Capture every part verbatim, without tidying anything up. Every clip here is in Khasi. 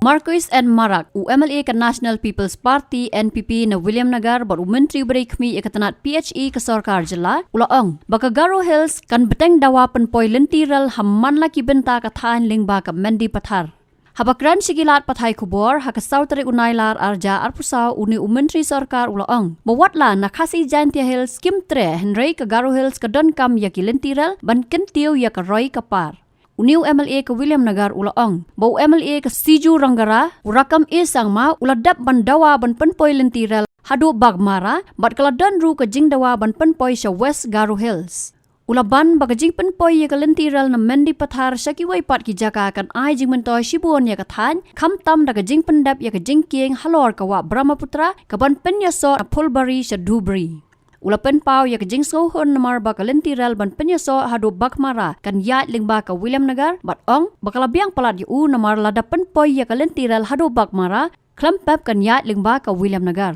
Marcuise N Marak, u M L A ka National People's Party, N P P, na Williamnagar bad u Myntri Bareikhmih ïa ka tnat P H E ka Sorkar Jylla, u la ong ba ka Garo Hills kan bteng dawa pynpoi lynti rel ha man la ki bynta ka thaiñ lyngba ka Mendipathar. Haba kren sha ki lad pathai khubor ha ka saw tarik u Nailar arhajar arphew saw, une u Myntri Sorkar u la ong ba wat la na Khasi Jaintia Hills kim treh, hynrei ka Garo Hills ka donkam ïa ki lynti rel ban kyntiew ïa ka roi ka par. Une u M L A ka Williamnagar u la ong ba u M L A ka Sijhu Rangara, u Rakkam A Sangma, u la dep ban dawa ban pynpoi lynti rel haduh Baghmara, bad ka la don ruh ka jingdawa ban pynpoi sha West Garo Hills. U la ban ba ka jingpynpoi ïa ka lynti rel na Mendipathar sha kiwei pat ki jaka kan ai jingmyntoi shibun ïa ka thaiñ, khamtam da ka jingpyndep ïa ka jingkieng halor ka wah Brahmaputra, ka ban pynïasoh na Phulbari sha Dhubri. U la pynpaw ïa ka jingsngewhun namar ba ka lynti rel ban pynïasoh haduh Baghmara kan ïaid lyngba ka Williamnagar, bad ong ba ka la biang palat ïa u namar lada pynpoi ïa ka lynti rel haduh Baghmara, khlem pep kan ïaid lyngba ka Williamnagar.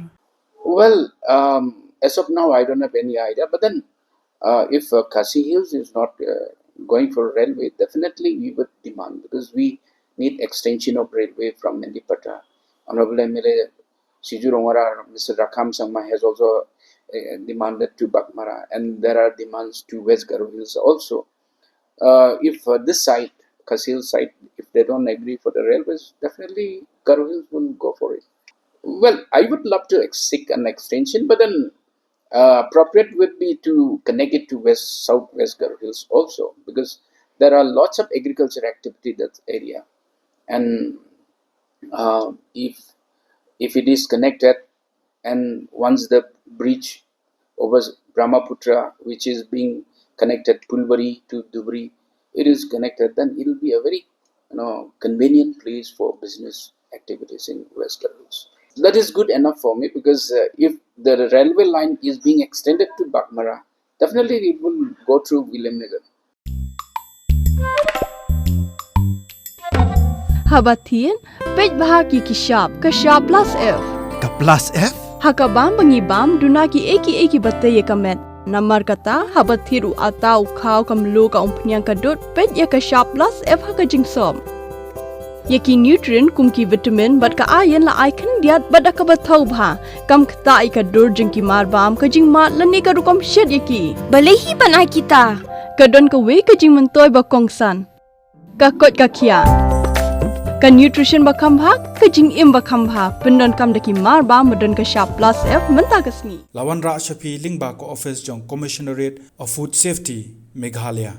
Well, um, as of now, I don't have any idea. But then, uh, if uh, Khasi Hills is not uh, going for railway, definitely we would demand, because we need extension of railway from Mendipathar. Honorable M L A Sijhu Rangara, Mister Rakkam Sangma has also uh, demanded to Baghmara, and there are demands to West Garo Hills also. Uh, if uh, this side, Khasi Hills side, if they don't agree for the railways, definitely Garo Hills will go for it. Well, I would love to ex- seek an extension, but then uh, appropriate would be to connect it to West, Southwest Garo Hills also, because there are lots of agriculture activity in that area, and uh, if if it is connected, and once the bridge over Brahmaputra, which is being connected Phulbari to Dhubri, it is connected, then it will be a very, you know, convenient place for business activities in West Garo Hills. That is good enough for me, because uh, if the railway line is being extended to Baghmara, definitely it will go through Williamnagar. Haba thied, peit bha ki ki shap, ka shap plus F. Ka plus F? Ha ka bam ba ngi bam, duna ki ei ki ei ki ba tei ïa ka met. Namar kata, haba thied u ata, u khaw, ka mluh, ka umphniang, ka dud, peit ïa ka shap plus F ha ka jingsop. Ïa ki nutrient kum ki vitamin bad ka iron la ai khyndiat bad da kaba thaw bha. Kam ktah ïa ka dur jong ki mar bam, ka jingmad lane ka rukom shet ïa ki. Balei hi ban ai kita? Ka don kawei ka jingmyntoi ba kongsan. Ka koit ka khiah. Ka nutrition ba kham bha, ka jingim ba kham bha. Pyndonkam da ki mar bam ba don ka shap plus F mynta ka sngi. La wanrah sha phi lyngba ka office jong Commissionerate of Food Safety, Meghalaya.